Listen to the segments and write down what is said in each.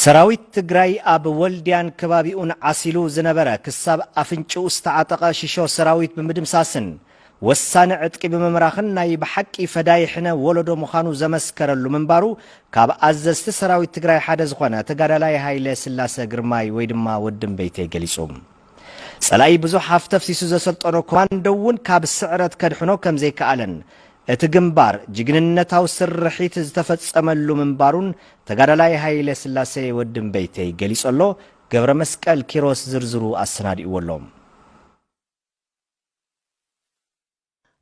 ሰራዊት ትግራይ ኣብ ወልድያን ከባቢኡን ዓሲሉ ዝነበረ ክሳብ ኣፍንጭኡ ዝተዓጠቐ ሽሾ ሰራዊት ብምድምሳስን ወሳኒ ዕጥቂ ብምምራኽን ናይ ብሓቂ ፈዳይ ሕነ ወለዶ ምዃኑ ዘመስከረሉ ምንባሩ ካብ ኣዘዝቲ ሰራዊት ትግራይ ሓደ ዝኾነ ተጋዳላይ ሃይለ ስላሰ ግርማይ ወይ ድማ ወዲ እምበይተይ ገሊጹ። ጸላኢ ብዙሕ ሃፍቲ ኣፍሲሱ ዘሰልጠኖ ኮማንዶ እውን ካብ ስዕረት ከድሕኖ ከም ዘይከኣለን እቲ ግንባር ጅግንነታዊ ስርሒት ዝተፈጸመሉ ምንባሩን ተጋዳላይ ሃይለ ስላሴ ወዲ እምበይተይ ገሊጹ ኣሎ። ገብረ መስቀል ኪሮስ ዝርዝሩ ኣሰናዲእዎ ኣሎ።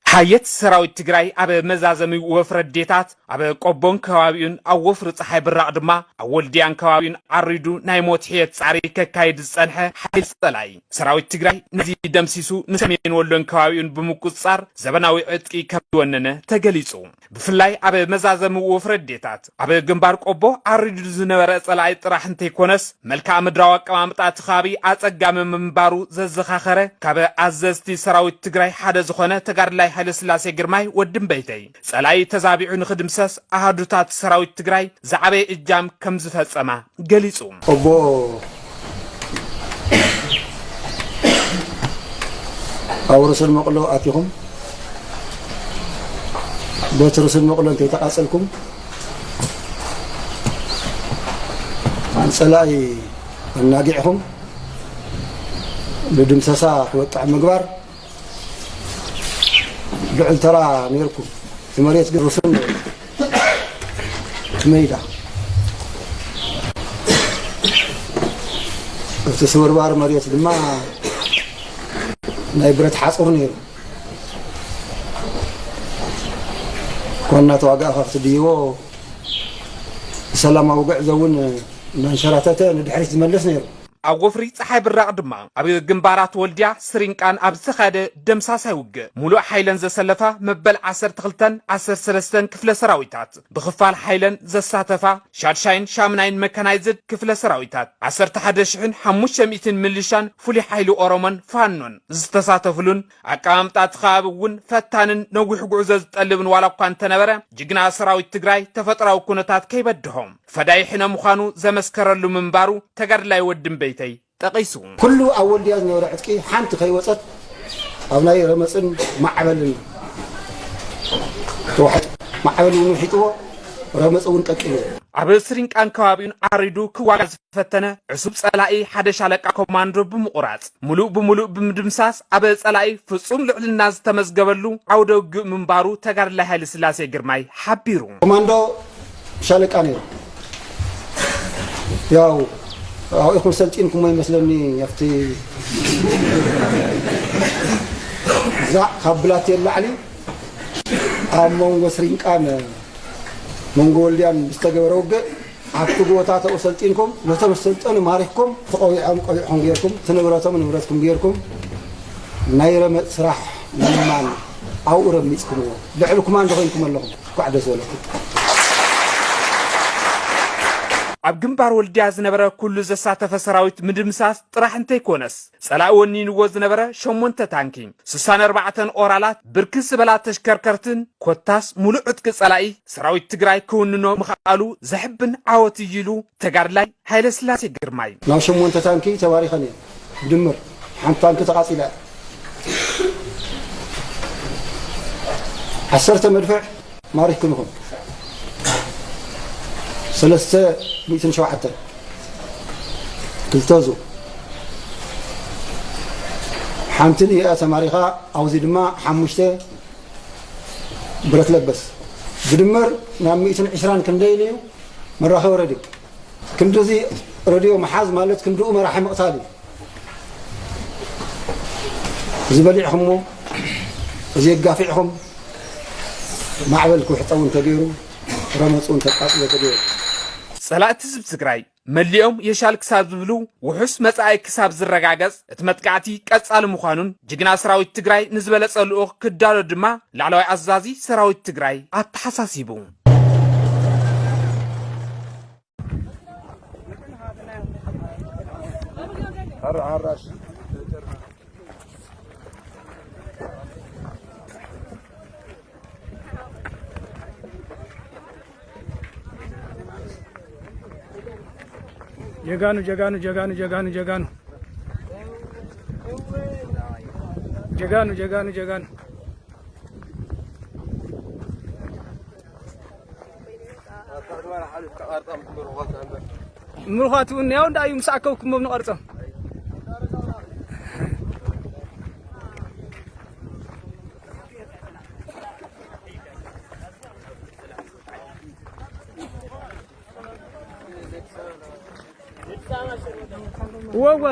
ሓየት ሰራዊት ትግራይ ኣብ መዛዘሚ ወፍሪ ኣዴታት ኣብ ቆቦን ከባቢኡን ኣብ ወፍሪ ፀሓይ ብራቕ ድማ ኣብ ወልድያን ከባቢኡን ዓሪዱ ናይ ሞት ሕየት ፃዕሪ ከካይድ ዝፀንሐ ሓይሊ ፀላኢ ሰራዊት ትግራይ ነዚ ደምሲሱ ንሰሜን ወሎን ከባቢኡን ብምቁፅፃር ዘበናዊ ዕጥቂ ከም ዝወነነ ተገሊፁ። ብፍላይ ኣብ መዛዘሚ ወፍሪ ኣዴታት ኣብ ግንባር ቆቦ ዓሪዱ ዝነበረ ጸላኢ ጥራሕ እንተይኮነስ፣ መልክዓ ምድራዊ ኣቀማምጣ እቲ ከባቢ ኣጸጋሚ ምንባሩ ዘዘኻኸረ ካብ ኣዘዝቲ ሰራዊት ትግራይ ሓደ ዝኾነ ተጋድላይ ሃይለስላሴ ግርማይ ወዲ እምበይተይ፣ ጸላኢ ተዛቢዑ ንኽድምሰስ ኣሃዱታት ሰራዊት ትግራይ ዝዓበየ እጃም ከም ዝፈጸማ ገሊጹ። ቆቦ ኣብ ርእሲ መቕሎ ኣቲኹም፣ በቲ ርእሲ መቕሎ እንተይተቓጸልኩም፣ ንጸላኢ ኣናጊዕኹም ንድምሰሳ ክበቅዕ ምግባር ልዑል ተራ ነይርኩም። እቲ መሬት ግን ርሱን ነይሩ። እቲ መይዳ፣ እቲ ስብርባር መሬት ድማ ናይ ብረት ሓጹር ነይሩ። እኳ እናተዋጋእካ ክትድይቦ፣ ብሰላማዊ ጉዕዞ እውን እናንሸራተተ ንድሕሪት ዝመልስ ነይሩ። ኣብ ወፍሪ ጸሓይ ብራቕ ድማ ኣብ ግንባራት ወልድያ ስሪንቃን ኣብ ዝተኻየደ ደምሳሳይ ውግእ፣ ሙሉእ ሓይለን ዘሰለፋ መበል ዓሰርተ ክልተን ዓሰርተ ሰለስተን ክፍለ ሰራዊታት ብኽፋል ሓይለን ዘሳተፋ ሻድሻይን ሻምናይን መካናይዝድ ክፍለ ሰራዊታት፣ ዓሰርተ ሓደ ሽሕን ሓሙሽተ ሚእትን ሚሊሻን ፍሉይ ሓይሊ ኦሮሞን ፋኖን ዝተሳተፍሉን፣ ኣቀማምጣ እቲ ከባቢ እውን ፈታንን ነዊሕ ጉዕዞ ዝጠልብን ዋላ እኳ እንተነበረ፣ ጅግና ሰራዊት ትግራይ ተፈጥራዊ ኩነታት ከይበድሆ ፈዳይ ሕነ ምዃኑ ዘመስከረሉ ምንባሩ ተጋድላይ ወዲ እምበይተይ ጠቒሱ። ኩሉ ኣብ ወልድያ ዝነበረ ዕጥቂ ሓንቲ ከይወጸት ኣብ ናይ ረመጽን ማዕበልን ተዋሒጡ። ማዕበል እውን ውሒጥዎ፣ ረመጽ እውን ቀቂልዎ። ኣብ ስሪንቃን ከባቢኡን ዓሪዱ ክዋጋ ዝፈተነ ዕሱብ ጸላኢ ሓደ ሻለቃ ኮማንዶ ብምቑራጽ፣ ሙሉእ ብምሉእ ብምድምሳስ፣ ኣብ ጸላኢ ፍጹም ልዕልና ዝተመዝገበሉ ዓውደ ውግእ ምንባሩ ተጋድላይ ሃይለስላሴ ግርማይ ሓቢሩ። ኮማንዶ ሻለቃ ነይሩ። ያው ኣብኢኹም ሰልጢንኩሞ ይመስለኒ። ኣብቲ ዛዕ ካብ ብላቴን ላዕሊ ኣብ መንጎ ስሪንቃን መንጎ ወልድያን ዝተገበረ ውግእ ኣብቲ ጎቦታት ኣብኡ ሰልጢንኩም፣ ነቶም ዝሰልጠኑ ማሪኽኩም፣ እቲ ቆቢዖም ቆቢዕኩም ገይርኩም፣ እቲ ንብረቶም ንብረትኩም ገይርኩም፣ ናይ ረመጽ ስራሕ ምልማን ኣብኡ ረሚጽኩምዎ። ልዕሊ ኩማንዶ ኮይንኩም ኣለኹም። እንኳዕ ደስ በለኩም። ኣብ ግንባር ወልድያ ዝነበረ ኩሉ ዘሳተፈ ሰራዊት ምድምሳስ ጥራሕ እንተይኮነስ፣ ጸላኢ ወኒንዎ ዝነበረ ሸሞንተ ታንኪ፣ ስሳን ኣርባዕተን ኦራላት፣ ብርክት ዝበላ ተሽከርከርትን ኮታስ ሙሉእ ዕጥቂ ጸላኢ ሰራዊት ትግራይ ክውንኖ ምኽኣሉ ዘሕብን ዓወት እዩ ኢሉ ተጋድላይ ሃይለስላሴ ግርማይ። ናብ ሸሞንተ ታንኪ ተባሪኸን እየን። ብድምር ሓንቲ ታንኪ ተቓጺላ እያ። ዓሰርተ መድፍዕ ማሪኽኩም ኢኹም። ሰለስተ ሚእትን ሸውዓተን፣ ክልተ ዙ፣ ሓንቲ ንእኣ ተማሪኻ፣ ኣብዚ ድማ ሓሙሽተ ብረት ለበስ። ብድምር ናብ ሚእትን ዕስራን ክንደይ ኢሉ እዩ መራኸቢ ረድዮ። ክንድዚ ረድዮ ምሓዝ ማለት ክንድኡ መራሒ ምቕታል እዩ። እዚ በሊዕኹሞ፣ እዚ ኣጋፊዕኹም፣ ማዕበል ክውሕጠ እውን ተገይሩ፣ ረመፅ እውን ተቃፅሎ ተገይሩ። ጸላእቲ ህዝቢ ትግራይ መሊኦም የሻል ክሳብ ዝብሉ፣ ውሑስ መጻኢ ክሳብ ዝረጋገጽ፣ እቲ መጥቃዕቲ ቀጻሊ ምዃኑን፣ ጅግና ሰራዊት ትግራይ ንዝበለጸ ልኡኽ ክዳሎ ድማ ላዕለዋይ ኣዛዚ ሰራዊት ትግራይ ኣተሓሳሲቡ። ጀጋኑ ጀጋኑ ጀጋኑ ጀጋኑ ጀጋኑ ጀጋኑ ጀጋኑ ጀጋኑ። ምሩኻት እውን ያው እንዳዩ ምስ ኣከብኩሞ ንቐርጾም። ወወ